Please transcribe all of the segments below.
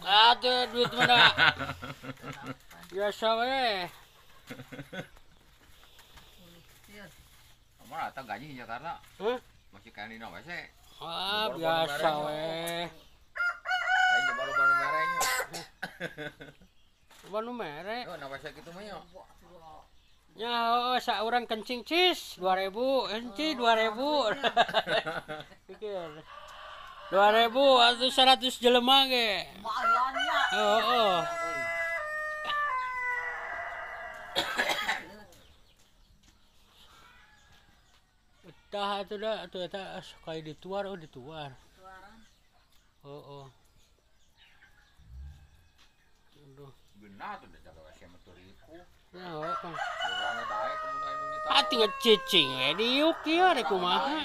Ada duit mana? Biasa we. Kamu rata gaji di Jakarta? Hah? Masih kayak di WC. Ah, biasa we. Aing baru-baru merenya. Baru mere. Oh, na WC kitu mah nya. Ya, oh, saurang kencing cis 2000, kencing 2000. Pikir. 2000 atau 100 jelema ge. Oh, oh. Tah atuh da atuh eta kayak dituar, oh dituar. Oh, oh. Aduh. Benar tuh jaga WC mah teu ripuh. Ya, oh. Urangna daek mun aya nu nyita. Ah, tinggal cicing we diuk ieu rek kumaha.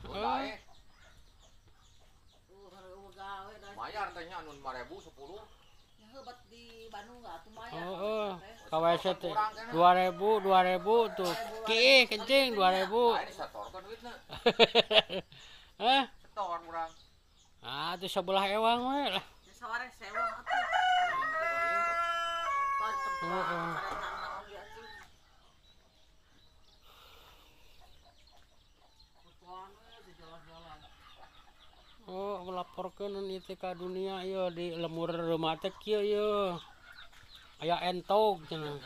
Oh, daek. Mayar teh nya anu 5000 10. Ya heubat di Bandung atuh mayar. Heeh. Ka WC teh 2000 2000 tuh. Ki kencing 2000. Aing disetorkeun duitna. Hah? Setor urang. Ah, tuh sebelah ewang we lah. Sore sewang atuh. Heeh. Oh, melaporkeun ieu ka dunia ieu di lemur reuma teh kieu ieu. Aya entog cenah.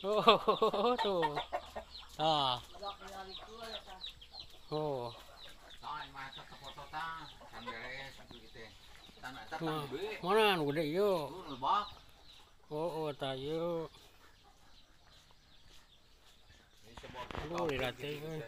Oh, tuh. Tah. Oh. Tah mah eta foto tah, can beres kitu teh. Tanah eta tah gede. Mana anu gede ieu? Lu lebak. Oh, oh tah ieu. Aduh, dirate euy.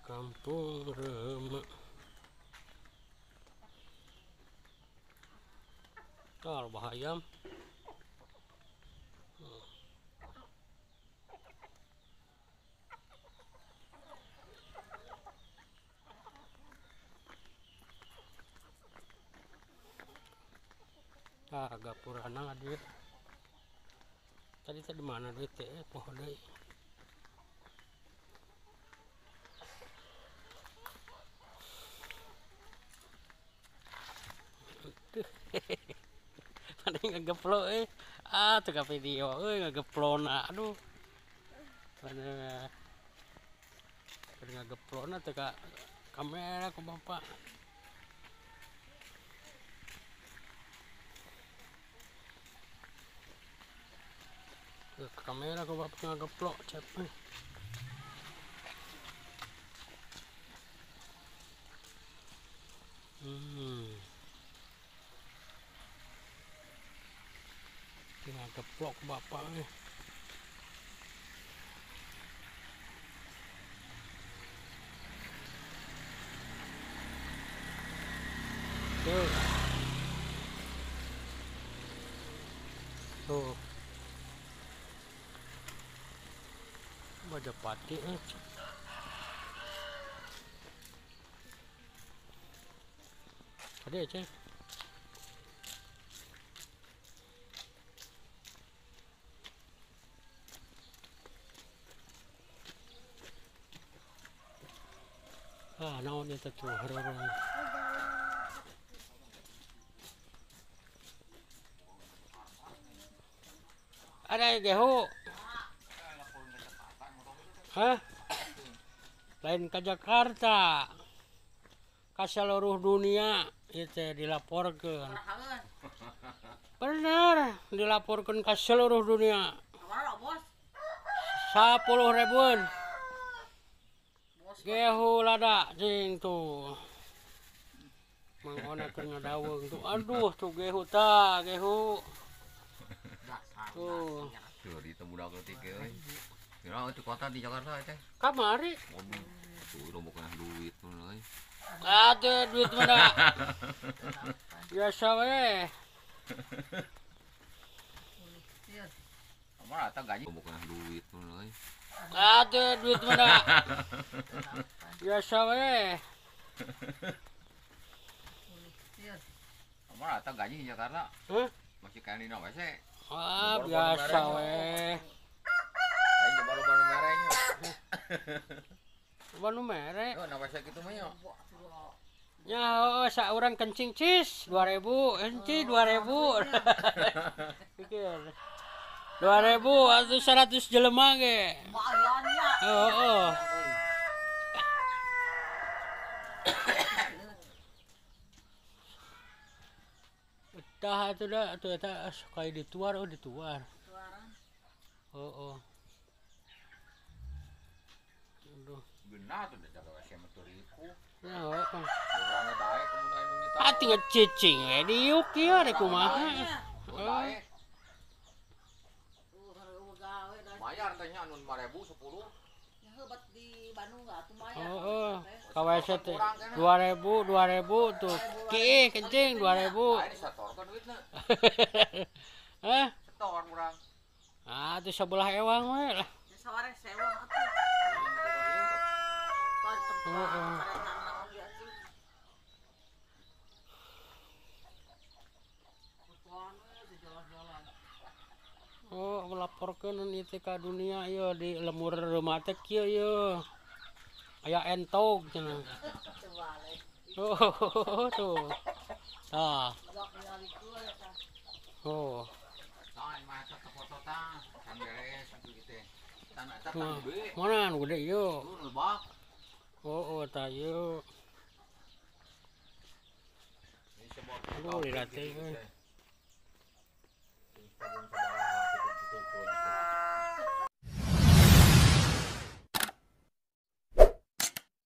Kampung Reuma. Tah loba hayam. Ah, gapurana duit. Tadi tadi mana duit teh? Poho deui. Mana ngageplok euy. Ah, teu ka video euy ngageplona. Aduh. Mana ngageplona teu ka kamera ku bapak. Ke kamera ku bapak ngageplok cep. Ngageplok bapak nih. Tuh. Tuh. Bajapati eh. Tadi aja. Ah, naon eta tuh harorong. Ada gehu. Hah? Lain ke Jakarta. Ka seluruh dunia ieu teh dilaporkeun. Bener, dilaporkeun ka seluruh dunia. 10 ribuan. Gehu lada cing tuh. Mang Ona keur ngadaweung tuh. Aduh tuh gehu tah, gehu. Tuh. Tuh di budak leutik euy. Kira itu kota di Jakarta teh. Kamari. Waduh, tuh loba kana duit euy. Ada duit mana? Biasa we. Kamu rata gaji loba kana duit euy. Ada duit mana? Biasa we. Kamu rata Jakarta gaji di Jakarta. Hah? Masih kayak dina WC. Ah, biasa weh. Aing baru-baru merenya. Baru mere. Oh, na WC kitu mah nya. Ya, oh, saurang kencing cis 2000, kencing 2000. Pikir. 2000 atau 100 jelema ge. Lumayan nya. Heeh. Tah atuh da atuh eta kayak dituar oh dituar. Tuaran. Heeh. Aduh. Benar tuh da jaga WC mah teu ripuh. Ya, heeh. Urangna daek kumaha anu nita. Ah tinggal cicing we diuk ieu rek kumaha. Daek. Gawe da. Mayar teh nya anu 5000 10. Nya heubat di Bandung atuh mayar. Heeh. Ka WC teh 2000 2000 tuh. Ki kencing 2000. Lain disetorkeun duitna. Hah? Setor urang. Ah, tuh sebelah ewang we lah. Ya saware sewa atuh. Tah tempat Heeh. kareta naon ge atuh. Fotoan we di jalan-jalan. Oh, melaporkeun ieu teh ka dunia ieu di lemur rumah teh kieu ieu. Aya entog cenah. Coba le. Oh, tuh. Tah. Budak nyalikeun eta. Oh. Tah mah eta teh foto tah, can beres kitu kieu teh. Tan eta Nah, tan gede. mana anu gede ieu? Tuh lebak. Oh, oh tah ieu. Ini sebab Aduh, lihat teh euy.